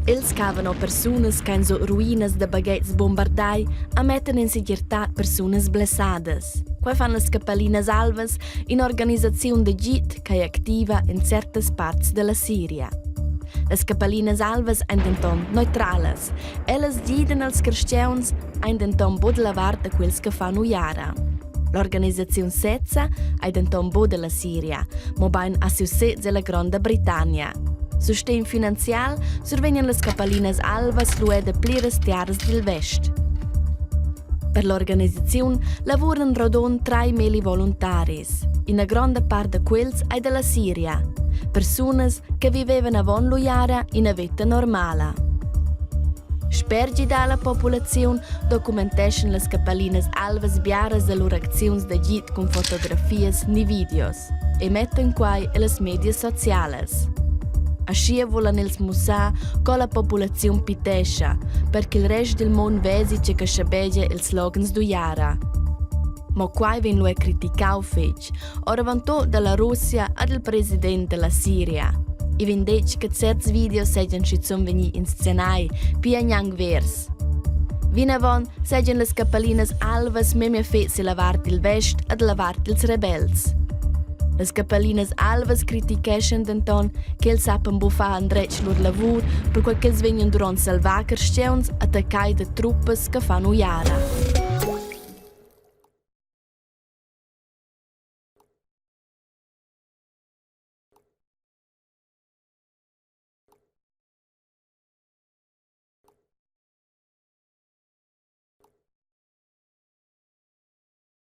Els cavan o persunas ch'ein so ruinas da baghetgs bombardai a mettan en segirtad persunas blessadas. Quei fan las Capellinas Alvas, in'organisaziun d'agid ch'ei activa en certas parts dalla Siria. Las Capellinas Alvas ein denton neutralas. Ellas gidan als carstgauns, ein denton buc dalla vart da quels che fan uiara. L'organisaziun sezza ei denton buc dalla Siria, mobein ha siu sez ella Gronda Britannia. Sustegn finanzial survegnan las Capellinas Alvas lu era da pliras tiaras dil vest. Per l'organisaziun lavuran rodund 3000 voluntaris. Ina gronda part da quels ei dalla Siria. Persunas che vivevan avon l'uiara ina veta normala. Sper gidar la populaziun documenteschan las capellinas alvas biaras da lur acziuns d'agid cun fotografias ni videos e mettan quai ellas medias socialas. Aschia vulan els mussar co la populaziun pitescha, per ch'il rest dil mund vesi tge che schabegia els loghens d'uiara. Mo quai vegn lu er criticau fetg, oravantut dalla Russia ad il president dalla Siria. I vegn detg che certs videos seigien schizun vegni inscenai, pia gnanc vers. Vinavon seigien las capellinas alvas memia fetg silla vart dil vest ed la vart dils rebels. Las capellinas alvas criticheschan denton ch'els sappan buffar endretg lur lavur, perquei ch'els vegnan duront salvar carstgauns attaccai da truppas che fan uiara.